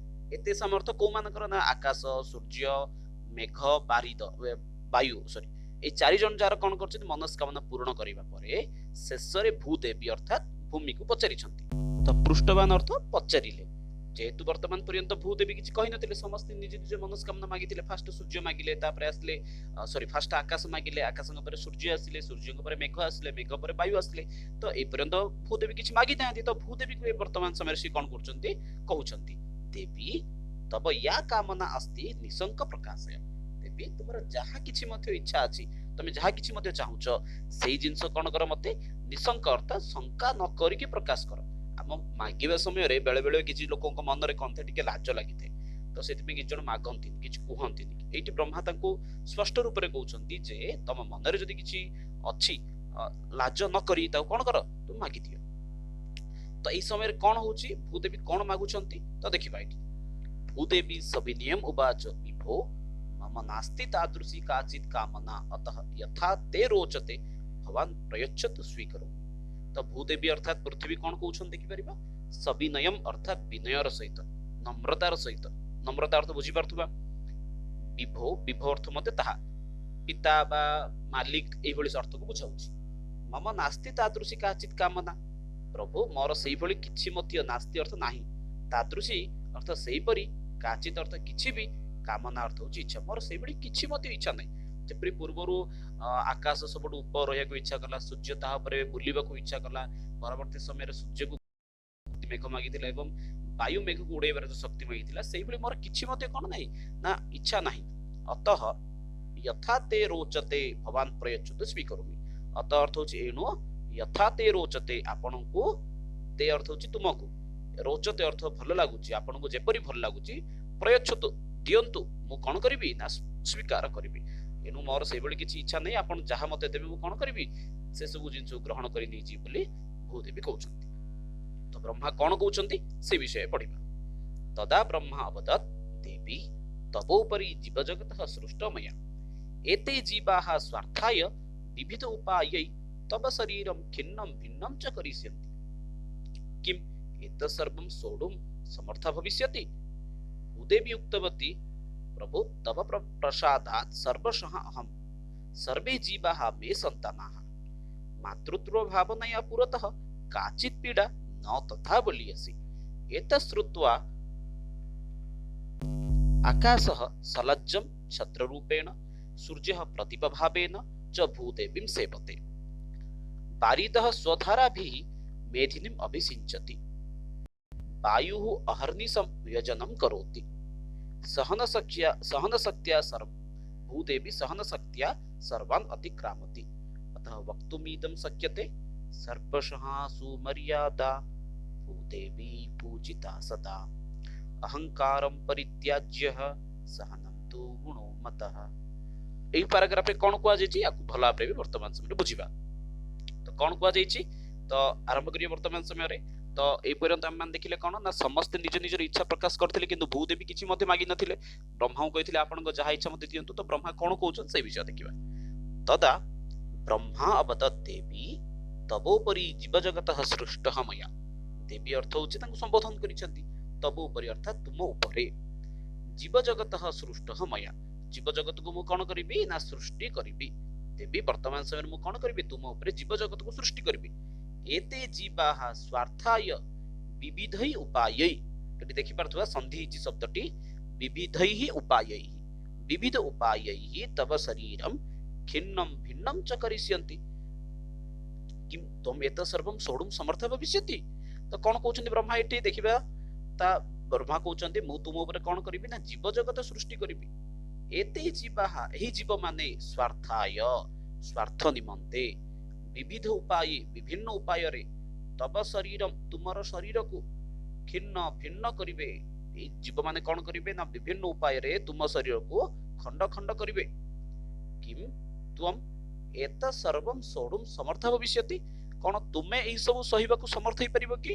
ଏତେ ସାମର୍ଥ୍ୟ କୋଉମାନଙ୍କର ନା ଆକାଶ, ସୂର୍ଯ୍ୟ, ମେଘ, ବାରିଦ, ବାୟୁ, ସରି, ଏଇ ଚାରି ଜଣ ଯାହାର କଣ କରୁଛନ୍ତି, ମନସ୍କାମନା ପୂରଣ କରିବା ପରେ ଶେଷରେ ଭୂଦେବୀ ଅର୍ଥାତ୍ ଭୂମିକୁ ପଚାରିଛନ୍ତି। ତ ପୃଷ୍ଠବାନ ଅର୍ଥ ପଚାରିଲେ। ଯେହେତୁ ବର୍ତ୍ତମାନ ପର୍ଯ୍ୟନ୍ତ ଭୂଦେବୀ କିଛି କହିନଥିଲେ, ସମସ୍ତେ ନିଜ ନିଜ ମନସ୍କାମନା ମାଗିଥିଲେ। ଫାଷ୍ଟ ସୂର୍ଯ୍ୟ ମାଗିଲେ, ତାପରେ ଆସିଲେ, ସରି, ଫାଷ୍ଟ ଆକାଶ ମାଗିଲେ, ଆକାଶଙ୍କ ପରେ ସୂର୍ଯ୍ୟ ଆସିଲେ, ସୂର୍ଯ୍ୟଙ୍କ ପରେ ମେଘ ଆସିଲେ, ମେଘ ପରେ ବାୟୁ ଆସିଲେ। ତ ଏଇ ପର୍ଯ୍ୟନ୍ତ ଭୂଦେବୀ କିଛି ମାଗିନାହାନ୍ତି। ତ ଭୂଦେବୀକୁ ଏ ବର୍ତ୍ତମାନ ସମୟରେ ସେ କଣ କରୁଛନ୍ତି, କହୁଛନ୍ତି, ଦେବୀ ତବ ୟା କାମନା ଅସ୍ତି ନିଶଙ୍କ ପ୍ରକାଶୟ। ଦେବୀ, ତୁମର ଯାହା କିଛି ମଧ୍ୟ ଇଚ୍ଛା ଅଛି, ତମେ ଯାହା କିଛି ମଧ୍ୟ ଚାହୁଁଛ, ସେଇ ଜିନିଷ କଣ କର ମତେ, ନିଶଙ୍କ ଅର୍ଥାତ୍ ଶଙ୍କା ନ କରିକି ପ୍ରକାଶ କର। ଆମ ମାଗିବା ସମୟରେ ବେଳେ ବେଳେ କିଛି ଲୋକଙ୍କ ମନରେ କଣ ଥାଏ, ଟିକେ ଲାଜ ଲାଗିଥାଏ। ତ ସେଥିପାଇଁ କିଛି ଜଣ ମାଗନ୍ତିନି, କିଛି କୁହନ୍ତିନି। ଏଇଠି ବ୍ରହ୍ମା ତାଙ୍କୁ ସ୍ପଷ୍ଟ ରୂପରେ କହୁଛନ୍ତି ଯେ ତମ ମନରେ ଯଦି କିଛି ଅଛି, ଲାଜ ନ କରି ତାକୁ କଣ କର, ତୁମେ ମାଗିଦିଅ। ତ ଏଇ ସମୟରେ କଣ ହଉଛି, ଭୂଦେବୀ କଣ ମାଗୁଛନ୍ତି ତ ଦେଖିବା ଏଇଠି। ଭୂଦେବୀ ସବିନିୟମ ଉବାଚ ବିଭୋ ମମ ନାସ୍ତି ତାଦୃଶୀ କାଚିତ କାମନା ଅତଃ ଯଥା ତେ ରୋଚତେ ଭବାନ ପ୍ରୟଚ୍ଛତୁ ସ୍ୱୀକରୋମି। ତ ଭୂଦେବୀ ଅର୍ଥାତ୍ ପୃଥିବୀ କଣ କହୁଛନ୍ତି ଦେଖିପାରିବା। ସବିନୟମ ଅର୍ଥାତ୍ ବିନୟର ସହିତ, ନମ୍ରତାର ସହିତ। ନମ୍ରତା ଅର୍ଥ ବୁଝିପାରୁଥିବା। ବିଭୋ, ବିଭୋ ଅର୍ଥ ମଧ୍ୟ ତାହା ପିତା ବା ମାଲିକ, ଏଇଭଳି ଅର୍ଥକୁ ବୁଝାଉଛି। ମମ ନାସ୍ତି ତାଦୃଶୀ କାଚିତ କାମନା, ପ୍ରଭୁ ମୋର ସେଇଭଳି କିଛି ମଧ୍ୟ, ନାସ୍ତି ଅର୍ଥ ନାହିଁ, ତାଦୃଶୀ ଅର୍ଥ ସେଇପରି, କାଚିତ ଅର୍ଥ କିଛି ବି, କାମନା ଅର୍ଥ ହଉଛି ଇଚ୍ଛା। ମୋର ସେଇଭଳି କିଛି ମଧ୍ୟ ଇଚ୍ଛା ନାହିଁ। ଯେପରି ପୂର୍ବରୁ ଆକାଶ ସବୁଠୁ ଉପର ରହିବାକୁ ଇଚ୍ଛା କଲା, ସୂର୍ଯ୍ୟ ତାହା ଉପରେ ବୁଲିବାକୁ ଇଚ୍ଛା କଲା, ପରବର୍ତ୍ତୀ ସମୟରେ ସୂର୍ଯ୍ୟକୁ ମେଘ ମାଗିଥିଲା ଏବଂ ବାୟୁ ମେଘକୁ ଉଡେଇବାର ଯୋଉ ଶକ୍ତି ମାଗିଥିଲା, ସେଇଭଳି ମୋର କିଛି ମଧ୍ୟ କଣ ନାହିଁ ନା ଇଚ୍ଛା ନାହିଁ। ଅତଃ ଯଥା ତେ ରୋଚତେ ଭବାନ ପ୍ରୟଚ୍ଛତୁ ସ୍ୱୀକରୋମି। ଅତ ଅର୍ଥ ହଉଛି ଏଣୁ, ଯଥା ତେ ରୋଚତେ ଆପଣଙ୍କୁ, ତେ ଅର୍ଥ ହଉଛି ତୁମକୁ, ରୋଚତେ ଅର୍ଥ ଭଲ ଲାଗୁଛି, ଆପଣଙ୍କୁ ଯେପରି ଭଲ ଲାଗୁଛି, ପ୍ରୟଚ୍ଛତୁ ଦିଅନ୍ତୁ, ମୁଁ କଣ କରିବି ନା ସ୍ୱୀକାର କରିବି। ଏଣୁ ମୋର ସେଇଭଳି କିଛି ଇଚ୍ଛା ନାହିଁ, ଆପଣ ଯାହା ମତେ ଦେବେ ମୁଁ କଣ କରିବି, ସେ ସବୁ ଜିନିଷକୁ ଗ୍ରହଣ କରି ନେଇଯିବି ବୋଲି ଭୂଦେବୀ କହୁଛନ୍ତି। ତ ବ୍ରହ୍ମା କଣ କହୁଛନ୍ତି ସେ ବିଷୟ ପଢିବା। ତଦା ବ୍ରହ୍ମା ଅବଦତ୍ ଦେବୀ ତବୋପରି ଜୀବଜଗତ ସୃଷ୍ଟ ମୟା ଏତେ ଜୀବାଃ ସ୍ୱାର୍ଥାୟ ବିବିଧ ଉପାୟୈ ତବ ଶରୀରಂ ଖିନ୍ନಂ ଭିନ୍ନಂ ଚ କରିଷ୍ୟନ୍ତି କିମ୍ ଏତत् ସର୍ବଂ ସୋଢୁମ୍ ସମର୍ଥା ଭବିଷ୍ୟତି। ଭୂଦେବୀ ଉକ୍ତବତୀ ପ୍ରଭୁ ତବ ପ୍ରସାଦାत् ସର୍ବଶଃ ଅହಂ ସର୍ବେ ଜୀବାଃ ମେ ସନ୍ତାନାଃ ମାତୃତ୍ୱ ଭାବନୟା ପୁରତଃ କାଚିତ୍ ପୀଡ଼ା ନ ତଥା ବଳୀୟସି। ଏତत् ଶ୍ରୁତ୍वा ଆକାଶः ସଲଜ୍ଜं ଛତ୍ରରୂପେଣ ସୂର୍ଯ୍ୟः ପ୍ରଦୀପଭାବେନ ଚ ଭୂଦେବୀं ସେବତେ। ବାରିଦः स्वधाराभिः मेधिनीम् अभिसिञ्चति। वायुः अहर्निशं व्यजनं करोति। सहनशक्त्या सहनशक्त्या सर्व भूदेवी सहनशक्त्या सर्वान् अतिक्रामति। अतः वक्तुमिदं शक्यते सर्वशः सुमर्यादा भूदेवी पूजिता सदा। अहंकारं परित्याज्य सहनं तु गुणो मतः। ଏଇ ପାରାଗ୍ରାଫରେ କଣ କୁହାଯାଇଛି ଆକୁ ଭଲ ଭାବରେ ବି ବର୍ତ୍ତମାନ ସମୟରେ ବୁଝିବା। ତ କଣ କୁହାଯାଇଛି ତ ଆରମ୍ଭ କରିବା ବର୍ତ୍ତମାନ ସମୟରେ। ତ ଏଇ ପର୍ଯ୍ୟନ୍ତ ଆମେ ଦେଖିଲେ କଣ ନା ସମସ୍ତେ ନିଜ ନିଜର ଇଚ୍ଛା ପ୍ରକାଶ କରିଥିଲେ, କିନ୍ତୁ ଭୂଦେବୀ କିଛି ମଧ୍ୟ ମାଗି ନଥିଲେ। ବ୍ରହ୍ମାଙ୍କୁ କହିଥିଲେ ଆପଣଙ୍କ ଯାହା ଇଚ୍ଛା ମତେ ଦିଅନ୍ତୁ। ତ ବ୍ରହ୍ମା କଣ କହୁଛନ୍ତି ସେଇ ବିଷୟ ଦେଖିବା। ତଦା ବ୍ରହ୍ମା ଅବଦତ୍ ଦେବୀ ତବୋପରି ଜୀବଜଗତ ସୃଷ୍ଟ ମୟା। ଦେବୀ ଅର୍ଥ ହଉଛି ତାଙ୍କୁ ସମ୍ବୋଧନ କରିଛନ୍ତି, ତବ ଉପରି ଅର୍ଥାତ୍ ତୁମ ଉପରେ, ଜୀବଜଗତ ସୃଷ୍ଟ ମୟା, ଜୀବଜଗତକୁ ମୁଁ କଣ କରିବି ନା ସୃଷ୍ଟି କରିବି। ଦେବୀ ବର୍ତ୍ତମାନ ସମୟରେ ମୁଁ କଣ କରିବି, ତୁମ ଉପରେ ଜୀବଜଗତକୁ ସୃଷ୍ଟି କରିବି। ଏତେ ଜୀବାଃ ସ୍ୱାର୍ଥାୟ ବିବିଧୈ ଉପାୟୈ, ଏଠି ଦେଖିପାରୁଥିବା ସନ୍ଧି ହେଇଛି ଶବ୍ଦଟି, ବିବିଧୈ ଉପାୟୈ, ବିବିଧ ଉପାୟୈ ତବ ଶରୀରಂ ଖିନ୍ନಂ ଭିନ୍ନಂ ଚ କରିଷ୍ୟନ୍ତି। କିମ୍ ତ୍ୱମ୍ ଏତତ୍ ସର୍ବଂ ସୋଢୁମ୍ ସମର୍ଥ ଭବିଷ୍ୟତି। ତ କଣ କହୁଛନ୍ତି ବ୍ରହ୍ମା ଏଠି ଦେଖିବା। ତା ବ୍ରହ୍ମା କହୁଛନ୍ତି ମୁଁ ତୁମ ଉପରେ କଣ କରିବି ନା ଜୀବଜଗତ ସୃଷ୍ଟି କରିବି। ଏତେ ଜୀବାହା, ଏହି ଜୀବମାନେ, ସ୍ୱାର୍ଥାୟ ସ୍ୱାର୍ଥ ନିମନ୍ତେ, ବିବିଧ ଉପାୟ ବିଭିନ୍ନ ଉପାୟରେ, ତବ ଶରୀର ତୁମର ଶରୀରକୁ, ଖିନ୍ନ ଭିନ୍ନ କରିବେ। ଏଇ ଜୀବମାନେ କଣ କରିବେ ନା ବିଭିନ୍ନ ଉପାୟରେ ତୁମ ଶରୀରକୁ ଖଣ୍ଡ ଖଣ୍ଡ କରିବେ। କିମ୍ ତ୍ୱମ୍ ଏତତ୍ ସର୍ବଂ ସୋଢୁମ୍ ସମର୍ଥ ଭବିଷ୍ୟତି, କଣ ତୁମେ ଏଇ ସବୁ ସହିବାକୁ ସମର୍ଥ ହେଇପାରିବ କି?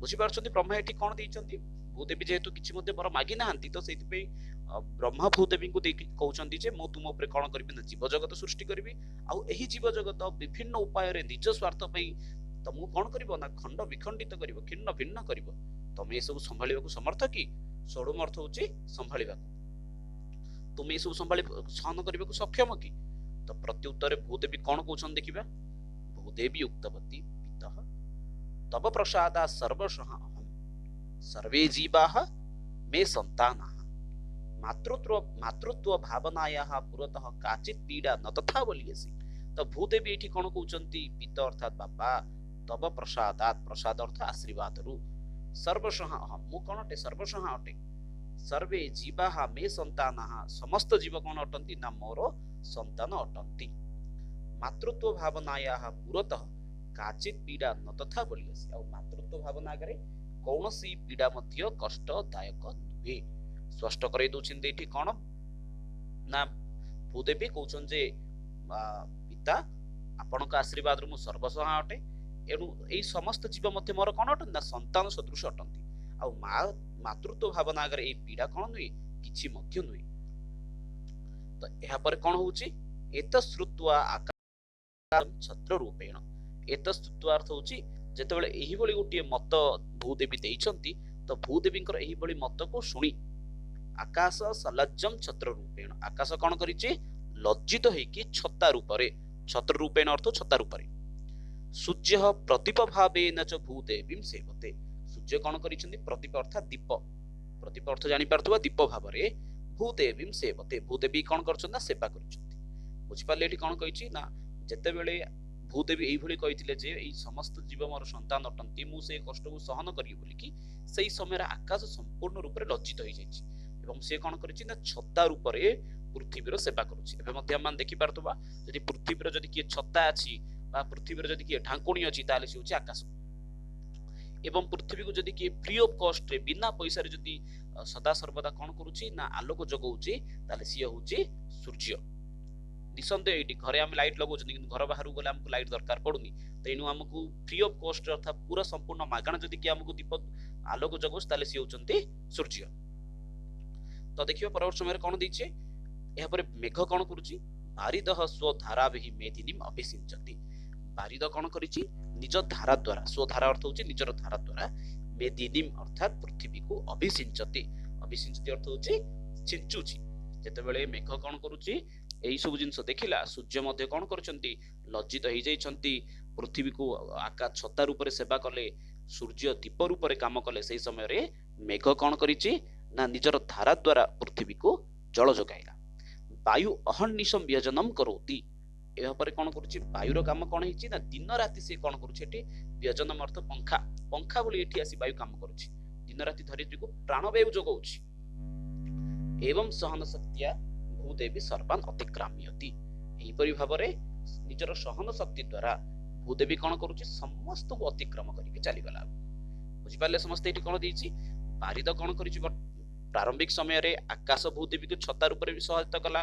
ବୁଝିପାରୁଛନ୍ତି ବ୍ରହ୍ମା ଏଠି କଣ ଦେଇଛନ୍ତି? ଭୂଦେବୀ ଯେହେତୁ କିଛି ମଧ୍ୟ ବର ମାଗି ନାହାନ୍ତି, ତ ସେଇଥିପାଇଁ ବ୍ରହ୍ମା ଭୂଦେବୀଙ୍କୁ ଦେଇକି କହୁଛନ୍ତି ଯେ ମୁଁ ତୁମ ଉପରେ କଣ କରିବି ନା ଜୀବଜଗତ ସୃଷ୍ଟି କରିବି, ଆଉ ଏହି ଜୀବଜଗତ ବିଭିନ୍ନ ଉପାୟରେ ନିଜ ସ୍ୱାର୍ଥ ପାଇଁ ତମକୁ କଣ କରିବ ନା ଖଣ୍ଡ ବିଖଣ୍ଡିତ କରିବ, ଖିନ୍ନ ଭିନ୍ନ କରିବ। ତମେ ଏସବୁ ସମ୍ଭାଳିବାକୁ ସମର୍ଥ କି? ସୋଢୁମ ଅର୍ଥ ହଉଛି ସମ୍ଭାଳିବାକୁ। ତୁମେ ଏସବୁ ସମ୍ଭାଳି ସହନ କରିବାକୁ ସକ୍ଷମ କି? ତ ପ୍ରତ୍ୟୁତ୍ତରେ ଭୂଦେବୀ କଣ କହୁଛନ୍ତି ଦେଖିବା। ଭୂଦେବୀ ଉକ୍ତବତୀ ପିତଃ ତବ ପ୍ରସାଦା ସର୍ବଶଃ ଅହಂ ସର୍ବେ ଜୀବାଃ ମେ ସନ୍ତାନାଃ ମାତୃତ୍ୱ ଭାବନାୟାଃ ପୁରତଃ କାଚିତ୍ ପୀଡ଼ା ନ ତଥା ବଲିୟସି। ତ ଭୂଦେବୀ ଏଇଠି କଣ କହୁଛନ୍ତି? ପିତ ଅର୍ଥାତ୍ ବାପା, ତବ ପ୍ରସାଦାତ, ପ୍ରସାଦ ଅର୍ଥ ଆଶୀର୍ବାଦରୁ, ସର୍ବଶଃ ଅହಂ ମୁଁ କଣ ଅଟେ? ସର୍ବଶଃ ଅଟେ। ସର୍ବେ ଜୀବାଃ ମେ ସନ୍ତାନାଃ ସମସ୍ତ ଜୀବ କଣ ଅଟନ୍ତି ନା ମୋର ସନ୍ତାନ ଅଟନ୍ତି। ମାତୃତ୍ୱ ଭାବନାୟାଃ ପୁରତଃ କାଚିତ୍ ପୀଡ଼ା ନ ତଥା ବଲିୟସି। ଆଉ ମାତୃତ୍ୱ ଭାବନା ଆଗରେ କୌଣସି ପୀଡ଼ା ମଧ୍ୟ କଷ୍ଟଦାୟକ ନୁହେଁ। ସ୍ପଷ୍ଟ କରାଇ ଦଉଛନ୍ତି ଏଇଠି କଣ ନା ଭୂଦେବୀ କହୁଛନ୍ତି ଯେ ପିତା ଆପଣଙ୍କ ଆଶୀର୍ବାଦରୁ ମୁଁ ସର୍ବସହା ଅଟେ, ଏଣୁ ଏଇ ସମସ୍ତ ଜୀବ ମଧ୍ୟ ମୋର କଣ ଅଟନ୍ତି ନା ସନ୍ତାନ ସଦୃଶ ଅଟନ୍ତି। ଆଉ ମା ମାତୃତ୍ୱ ଭାବନା ଆଗରେ ଏଇ ପୀଡ଼ା କଣ ନୁହେଁ? କିଛି ମଧ୍ୟ ନୁହେଁ। ତ ଏହାପରେ କଣ ହଉଛି? ଏତଶ୍ରୁତ୍ୱା ଆକାଶ ଛତ୍ର ରୂପେଣ। ଏତଶ୍ରୁତ୍ୱା ଅର୍ଥ ହଉଛି ଯେତେବେଳେ ଏହିଭଳି ଗୋଟିଏ ମତ ଭୂଦେବୀ ଦେଇଛନ୍ତି, ତ ଭୂଦେବୀଙ୍କର ଏହିଭଳି ମତକୁ ଶୁଣି ଆକାଶ ସଲଜ୍ଜମ ଛତ୍ର ରୂପେଣ, ଆକାଶ କଣ କରିଛି? ଲଜ୍ଜିତ ହେଇକି ଛତା ରୂପରେ, ଛତ୍ର ରୂପେଣ ଅର୍ଥ ଛତା ରୂପରେ, ସୂର୍ଯ୍ୟ ପ୍ରଦୀପ ଭାବେନ ଚ ଭୂଦେବୀಂ ସେବତେ। ସୂର୍ଯ୍ୟ କଣ କରିଛନ୍ତି? ପ୍ରଦୀପ ଅର୍ଥାତ୍ ଦୀପ, ପ୍ରଦୀପ ଅର୍ଥ ଜାଣିପାରୁଥିବା ଦୀପ ଭାବରେ ଭୂଦେବୀಂ ସେବତେ, ଭୂଦେବୀ କଣ କରୁଛନ୍ତି ନା ସେବା କରୁଛନ୍ତି। ବୁଝିପାରିଲେ ଏଠି କଣ କହିଛି ନା ଯେତେବେଳେ ଭୂଦେବୀ ଏଇଭଳି କହିଥିଲେ ଯେ ଏଇ ସମସ୍ତ ଜୀବ ମୋର ସନ୍ତାନ ଅଟନ୍ତି, ମୁଁ ସେଇ କଷ୍ଟକୁ ସହନ କରିବି ବୋଲିକି, ସେଇ ସମୟରେ ଆକାଶ ସମ୍ପୂର୍ଣ୍ଣ ରୂପରେ ଲଜ୍ଜିତ ହେଇଯାଇଛି ଏବଂ ସେ କଣ କରିଛି ନା ଛତା ରୂପରେ ପୃଥିବୀର ସେବା କରୁଛି। ଏବେ ମଧ୍ୟ ଆମେ ଦେଖିପାରୁଥିବା ଯଦି ପୃଥିବୀର ଯଦି କିଏ ଛତା ଅଛି ବା ପୃଥିବୀର ଯଦି କିଏ ଢାଙ୍କୁଣୀ ଅଛି ତାହେଲେ ସେ ହଉଛି ଆକାଶ। ଏବଂ ପୃଥିବୀକୁ ଯଦି କିଏ ଫ୍ରି ଅଫ୍ କଷ୍ଟରେ ବିନା ପଇସାରେ ଯଦି ସଦା ସର୍ବଦା କଣ କରୁଛି ନା ଆଲୋକ ଯୋଗାଉଛି ତାହେଲେ ସିଏ ହଉଛି ସୂର୍ଯ୍ୟ। ନିଃସନ୍ଦେହ ଏଇଠି ଘରେ ଆମେ ଲାଇଟ୍ ଲଗାଉଛନ୍ତି, କିନ୍ତୁ ଘର ବାହାରକୁ ଗଲେ ଆମକୁ ଲାଇଟ୍ ଦରକାର ପଡୁନି। ତେଣୁ ଆମକୁ ଫ୍ରି ଅଫ୍ କଷ୍ଟ ଅର୍ଥାତ୍ ପୁରା ସମ୍ପୂର୍ଣ୍ଣ ମାଗଣା ଯଦି କିଏ ଆମକୁ ଦୀପ ଆଲୋକ ଯୋଗାଉଛି ତାହେଲେ ସିଏ ହଉଛନ୍ତି ସୂର୍ଯ୍ୟ। ତ ଦେଖିବା ପରବର୍ତ୍ତୀ ସମୟରେ କଣ ଦେଇଛି। ଏହାପରେ ମେଘ କଣ କରୁଛି? ବାରିଦହ ସ୍ୱଧାରାଭିଃ ମେଦିନୀମ୍ ଅଭିସିଞ୍ଚତି। ବାରିଦ କଣ କରିଛି? ନିଜ ଧାରା ଦ୍ୱାରା, ସ୍ୱଧାରା ଅର୍ଥ ହଉଛି ନିଜର ଧାରା ଦ୍ୱାରା, ମେଦିନୀମ୍ ଅର୍ଥାତ୍ ପୃଥିବୀକୁ ଅଭିସିଞ୍ଚତି। ଅଭିସିଞ୍ଚତି ଅର୍ଥ ହଉଛି ଛିଞ୍ଚୁଛି। ଯେତେବେଳେ ମେଘ କଣ କରୁଛି ଏଇ ସବୁ ଜିନିଷ ଦେଖିଲା, ସୂର୍ଯ୍ୟ ମଧ୍ୟ କଣ କରୁଛନ୍ତି? ଲଜ୍ଜିତ ହେଇଯାଇଛନ୍ତି। ପୃଥିବୀକୁ ଆକା ଛତା ରୂପରେ ସେବା କଲେ, ସୂର୍ଯ୍ୟ ଦୀପ ରୂପରେ କାମ କଲେ। ସେଇ ସମୟରେ ମେଘ କଣ କରିଛି ନା ନିଜର ଧାରା ଦ୍ୱାରା ପୃଥିବୀକୁ ଜଳ ଯୋଗାଇଲା। ବାୟୁ ଅହର୍ନିଶମ ବ୍ୟଜନମ କରୋତି। ଏହାପରେ କଣ କରୁଛି? ବାୟୁର କାମ କଣ ହେଇଛି ନା ଦିନ ରାତି ସେ କଣ କରୁଛି ଏଠି ବ୍ୟଜନମ ଅର୍ଥ ପଙ୍ଖା, ପଙ୍ଖା ଭଳି ଏଠି ଆସି ବାୟୁ କାମ କରୁଛି। ଦିନ ରାତି ଧରିତ୍ରୀକୁ ପ୍ରାଣବାୟୁ ଯୋଗାଉଛି। ଏବଂ ସହନ ଶକ୍ତିଆ ଭୂଦେବୀ ସର୍ବାନ ଅତିକ୍ରାମ୍ୟତି। ଏହିପରି ଭାବରେ ନିଜର ସହନ ଶକ୍ତି ଦ୍ୱାରା ଭୂଦେବୀ କଣ କରୁଛି? ସମସ୍ତଙ୍କୁ ଅତିକ୍ରମ କରିକି ଚାଲିଗଲା। ବୁଝିପାରିଲେ ସମସ୍ତେ ଏଠି କଣ ଦେଇଛି? ବାରିଦ କଣ କରିଛି? ପ୍ରାରମ୍ଭିକ ସମୟରେ ଆକାଶ ଭୂଦେବୀକୁ ଛତା ରୂପରେ ବି ସହାୟତା କଲା,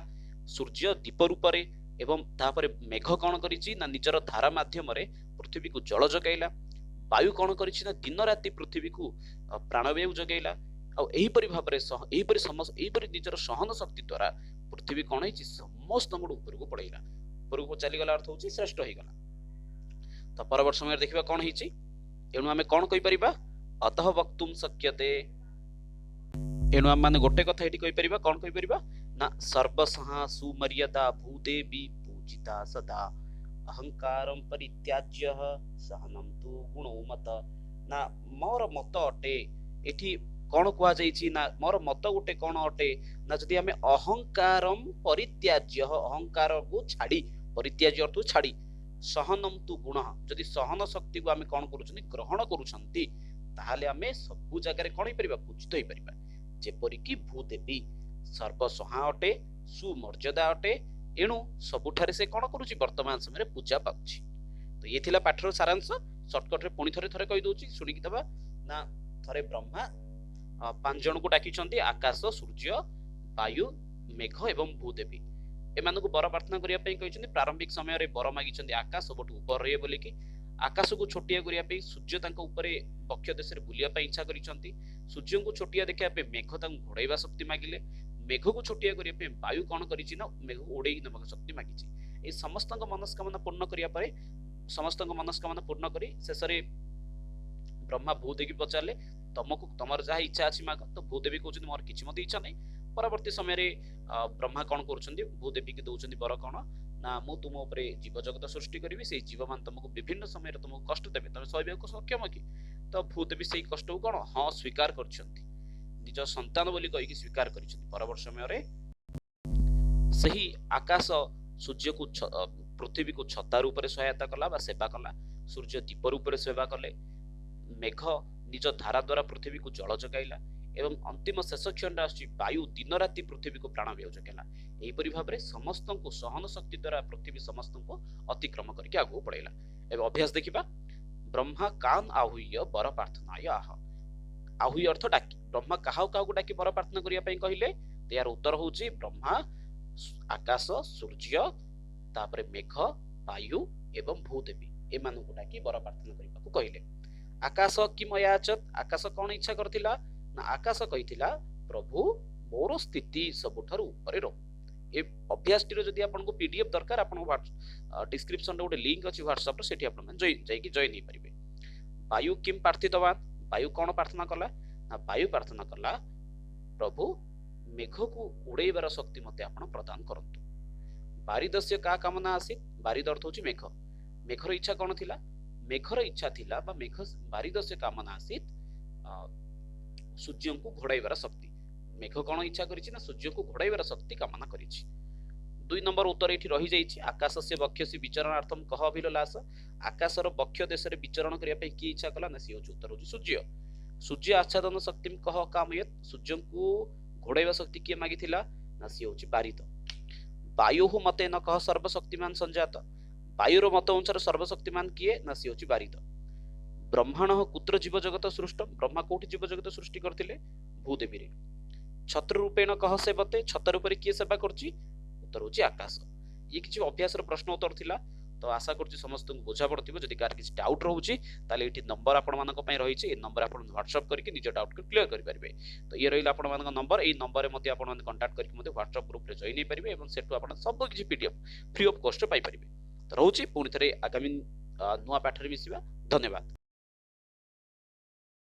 ସୂର୍ଯ୍ୟ ଦୀପ ରୂପରେ, ଏବଂ ତାପରେ ମେଘ କଣ କରିଛି ନା ନିଜର ଧାରା ମାଧ୍ୟମରେ ପୃଥିବୀକୁ ଜଳ ଯୋଗାଇଲା। ବାୟୁ କଣ କରିଛି ନା ଦିନ ରାତି ପୃଥିବୀକୁ ପ୍ରାଣବାୟୁ ଯୋଗାଇଲା। ଆଉ ଏହିପରି ଭାବରେ ଏହିପରି ନିଜର ସହନ ଶକ୍ତି ଦ୍ୱାରା ପୃଥିବୀ କଣ ହେଇଛି? ସମସ୍ତଙ୍କଠୁ ଉପରକୁ ପଳେଇଲା। ଉପରକୁ ଚାଲିଗଲା ଅର୍ଥ ହଉଛି ଶ୍ରେଷ୍ଠ ହେଇଗଲା। ତ ପରବର୍ତ୍ତୀ ସମୟରେ ଦେଖିବା କଣ ହେଇଛି। ଏଣୁ ଆମେ କଣ କହିପାରିବା? ଅତଃ ବକ୍ତୁମ୍ ଶକ୍ୟତେ। ଏଣୁ ଆମେ ମାନେ ଗୋଟେ କଥା ଏଠି କହିପାରିବା, କଣ କହିପାରିବା ନା ସର୍ବସହା ସୁମର୍ୟାଦା ଭୂଦେବୀ ପୂଜିତା ସଦା ଅହଙ୍କାରಂ ପରିତ୍ୟାଜ୍ୟ ସହନಂ ତୁ ଗୁଣୋ ମତ। ନା ମୋର ମତ ଅଟେ, ଏଠି କଣ କୁହାଯାଇଛି ନା ମୋର ମତ ଗୋଟେ କଣ ଅଟେ ନା ଯଦି ଆମେ ଅହଙ୍କାରಂ ପରିତ୍ୟାଜ୍ୟ, ଅହଙ୍କାରକୁ ଛାଡି, ପରିତ୍ୟାଜ୍ୟ ଅର୍ଥ ଛାଡି, ସହନମ ତୁ ଗୁଣ, ଯଦି ସହନ ଶକ୍ତିକୁ ଆମେ କଣ କରୁଛନ୍ତି ଗ୍ରହଣ କରୁଛନ୍ତି, ତାହେଲେ ଆମେ ସବୁ ଜାଗାରେ କଣ ହେଇପାରିବା? ପୂଜିତ ହେଇପାରିବା। ଯେପରିକି ଭୂଦେବୀ ସର୍ବସହା ଅଟେ, ସୁମର୍ଯ୍ୟାଦା ଅଟେ, ଏଣୁ ସବୁଠାରେ ସେ କଣ କରୁଛି? ବର୍ତ୍ତମାନ ସମୟରେ ପୂଜା ପାଉଛି। ତ ଇଏ ଥିଲା ପାଠର ସାରାଂଶ। ସର୍ଟକଟରେ ପୁଣି ଥରେ ଥରେ କହିଦଉଛି, ଶୁଣିକି ଦବା ନା ଥରେ ବ୍ରହ୍ମା 5 ଜଣଙ୍କୁ ଡାକିଛନ୍ତି, ଆକାଶ, ସୂର୍ଯ୍ୟ, ବାୟୁ, ମେଘ ଏବଂ ଭୂଦେବୀ। ଏମାନଙ୍କୁ ବର ପ୍ରାର୍ଥନା କରିବା ପାଇଁ କହିଛନ୍ତି। ପ୍ରାରମ୍ଭିକ ସମୟରେ ବର ମାଗିଛନ୍ତି ଆକାଶ ସବୁଠୁ ଉପରେ ରହିବେ ବୋଲିକି। ଆକାଶକୁ ଛୋଟିଆ କରିବା ପାଇଁ ସୂର୍ଯ୍ୟ ତାଙ୍କ ଉପରେ ବକ୍ଷ ଦେଶରେ ବୁଲିବା ପାଇଁ ଇଚ୍ଛା କରିଛନ୍ତି। ସୂର୍ଯ୍ୟଙ୍କୁ ଛୋଟିଆ ଦେଖିବା ପାଇଁ ମେଘ ତାଙ୍କୁ ଘୋଡ଼େଇବା ଶକ୍ତି ମାଗିଲେ। ମେଘକୁ ଛୋଟିଆ କରିବା ପାଇଁ ବାୟୁ କଣ କରିଛି ନା ମେଘକୁ ଉଡେଇ ନେବାକୁ ଶକ୍ତି ମାଗିଛି। ଏଇ ସମସ୍ତଙ୍କ ମନସ୍କାମନା ପୂର୍ଣ୍ଣ କରିବା ପରେ, ସମସ୍ତଙ୍କ ମନସ୍କାମନା ପୂର୍ଣ୍ଣ କରି ଶେଷରେ ବ୍ରହ୍ମା ଭୂଦେବୀ ପଚାରିଲେ, ତମକୁ ତମର ଯାହା ଇଚ୍ଛା ଅଛି ମାଗ। ତ ଭୂଦେବୀ କହୁଛନ୍ତି, ମୋର କିଛି ମଧ୍ୟ ଇଚ୍ଛା ନାହିଁ। ପରବର୍ତ୍ତୀ ସମୟରେ ବ୍ରହ୍ମା କ'ଣ କରୁଛନ୍ତି? ଭୂଦେବୀକି ଦଉଛନ୍ତି ବର। କ'ଣ ନା, ମୁଁ ତୁମ ଉପରେ ଜୀବଜଗତ ସୃଷ୍ଟି କରିବି, ସେଇ ଜୀବମାନେ ତମକୁ ବିଭିନ୍ନ ସମୟରେ ତମକୁ କଷ୍ଟ ଦେବେ, ତମେ ସହିବାକୁ ସକ୍ଷମ କି? ତ ଭୂଦେବୀ ସେଇ କଷ୍ଟକୁ କ'ଣ ହଁ ସ୍ୱୀକାର କରିଛନ୍ତି, ନିଜ ସନ୍ତାନ ବୋଲି କହିକି ସ୍ୱୀକାର କରିଛନ୍ତି। ପରବର୍ତ୍ତୀ ସମୟରେ ସେହି ଆକାଶ ସୂର୍ଯ୍ୟକୁ, ପୃଥିବୀକୁ ଛତା ରୂପରେ ସହାୟତା କଲା ବା ସେବା କଲା, ସୂର୍ଯ୍ୟ ଦୀପ ରୂପରେ ସେବା କଲେ, ମେଘ ନିଜ ଧାରା ଦ୍ୱାରା ପୃଥିବୀକୁ ଜଳ ଯୋଗାଇଲା ଏବଂ ଅନ୍ତିମ ଶେଷ କ୍ଷଣରେ ଆସୁଛି ବାୟୁ ଦିନ ରାତି ପୃଥିବୀକୁ ପ୍ରାଣବାୟୁ ଯୋଗାଇଲା। ଏହିପରି ଭାବରେ ସମସ୍ତଙ୍କୁ ସହନ ଶକ୍ତି ଦ୍ୱାରା ପୃଥିବୀ ସମସ୍ତଙ୍କୁ ଅତିକ୍ରମ କରିକି ଆଗକୁ ପଳେଇଲା। ଏବେ ଅଭ୍ୟାସ ଦେଖିବା। ବ୍ରହ୍ମା କାନ୍ ଆହୁୟ ବର ପ୍ରାର୍ଥନାୟ ଆହ? ଆହୁୟ ଅର୍ଥ ଡାକି। ବ୍ରହ୍ମା କାହାକୁ କାହାକୁ ଡାକି ବର ପ୍ରାର୍ଥନା କରିବା ପାଇଁ କହିଲେ? ତ ଏହାର ଉତ୍ତର ହଉଛି ବ୍ରହ୍ମା ଆକାଶ, ସୂର୍ଯ୍ୟ, ତାପରେ ମେଘ, ବାୟୁ ଏବଂ ଭୂଦେବୀ, ଏମାନଙ୍କୁ ଡାକି ବର ପ୍ରାର୍ଥନା କରିବାକୁ କହିଲେ। ଆକାଶ କିମ ଅୟାଚତ? ଆକାଶ କଣ ଇଚ୍ଛା କରିଥିଲା ନା, ଆକାଶ କହିଥିଲା, ପ୍ରଭୁ, ମୋର ସ୍ଥିତି ସବୁଠାରୁ ଉପରେ ରହୁ। ଏ ଅଭ୍ୟାସଟିର ଯଦି ଆପଣଙ୍କୁ ପିଡିଏଫ୍ ଦରକାର, ଆପଣଙ୍କ ଡିସ୍କ୍ରିପସନରେ ଗୋଟେ ଲିଙ୍କ ଅଛି ହ୍ୱାଟ୍ସଆପ୍ର, ସେଠି ଆପଣମାନେ ଯାଇକି ଜଏନ୍ ହେଇପାରିବେ। ବାୟୁ କିମ୍ ପ୍ରାର୍ଥିତବାନ? ବାୟୁ କଣ ପ୍ରାର୍ଥନା କଲା ନା, ବାୟୁ ପ୍ରାର୍ଥନା କଲା, ପ୍ରଭୁ, ମେଘକୁ ଉଡେଇବାର ଶକ୍ତି ମୋତେ ଆପଣ ପ୍ରଦାନ କରନ୍ତୁ। ବାରିଦସ୍ୟ କା କାମନା ଆସୀତ? ବାରିଦ ଅର୍ଥ ହଉଛି ମେଘ। ମେଘର ଇଚ୍ଛା କଣ ଥିଲା? ମେଘର ଇଚ୍ଛା ଥିଲା ବା ମେଘ ବାରିଦସ୍ୟ କାମନା ଆସୀତ ସୂର୍ଯ୍ୟଙ୍କୁ ଘୋଡାଇବାର ଶକ୍ତି। ମେଘ କଣ ଇଚ୍ଛା କରିଛି ନା, ସୂର୍ଯ୍ୟଙ୍କୁ ଘୋଡାଇବାର ଶକ୍ତି କାମନା କରିଛି। 2 ନମ୍ବର ଉତ୍ତର ଏଇଠି ରହିଯାଇଛି। ଆକାଶସ୍ୟ ବକ୍ଷସି ବିଚରଣାର୍ଥମ କହ ଅଭିଲାଷ? ଆକାଶର ବକ୍ଷ ଦେଶରେ ବିଚରଣ କରିବା ପାଇଁ କିଏ ଇଚ୍ଛା କଲା ନା, ସିଏ ହଉଛି ଉତ୍ତର ହଉଛି ସୂର୍ଯ୍ୟ। ସୂର୍ଯ୍ୟ ଆଚ୍ଛାଦନ ଶକ୍ତି କହ କାମୟତ? ସୂର୍ଯ୍ୟଙ୍କୁ ଘୋଡାଇବା ଶକ୍ତି କିଏ ମାଗିଥିଲା ନା, ସିଏ ହଉଛି ବାରିଦ। ବାୟୁ ମତେ ନ କହ ସର୍ବଶକ୍ତିମାନ ସଞ୍ଜାତ? ବାୟୁର ମତ ଅନୁସାରେ ସର୍ବଶକ୍ତିମାନ କିଏ ନା, ସିଏ ହଉଛି ବାରିଦ। ବ୍ରହ୍ମାଣ କୁତ୍ର ଜୀବ ଜଗତ ସୃଷ୍ଟ? ବ୍ରହ୍ମା କୋଉଠି ଜୀବ ଜଗତ ସୃଷ୍ଟି କରିଥିଲେ? ଭୂଦେବୀରେ। ଛତ୍ର ରୂପେଣ କହ ସେବତେ? ଛତା ରୂପରେ କିଏ ସେବା କରୁଛି? ଉତ୍ତର ହଉଛି ଆକାଶ। ଇଏ କିଛି ଅଭ୍ୟାସର ପ୍ରଶ୍ନ ଉତ୍ତର ଥିଲା। ତ ଆଶା କରୁଛି ସମସ୍ତଙ୍କୁ ବୁଝା ପଡୁଥିବ। ଯଦି କାହାର କିଛି ଡାଉଟ୍ ରହୁଛି, ତାହେଲେ ଏଇଠି ନମ୍ବର ଆପଣମାନଙ୍କ ପାଇଁ ରହିଛି। ଏ ନମ୍ବର ଆପଣ ହ୍ୱାଟ୍ସଆପ୍ କରିକି ନିଜ ଡାଉଟ୍କୁ କ୍ଲିୟର କରିପାରିବେ। ତ ଇଏ ରହିଲା ଆପଣମାନଙ୍କ ନମ୍ବର। ଏଇ ନମ୍ବରରେ ମଧ୍ୟ ଆପଣମାନେ କଣ୍ଟାକ୍ଟ କରିକି ମଧ୍ୟ ହ୍ୱାଟ୍ସଆପ୍ ଗ୍ରୁପରେ ଜଏନ୍ ହେଇପାରିବେ ଏବଂ ସେଠୁ ଆପଣ ସବୁ କିଛି ପିଡିଏଫ୍ ଫ୍ରି ଅଫ୍ କଷ୍ଟରେ ପାଇପାରିବେ। ତ ରହୁଛି, ପୁଣି ଥରେ ଆଗାମୀ ନୂଆ ପାଠରେ ମିଶିବା। ଧନ୍ୟବାଦ।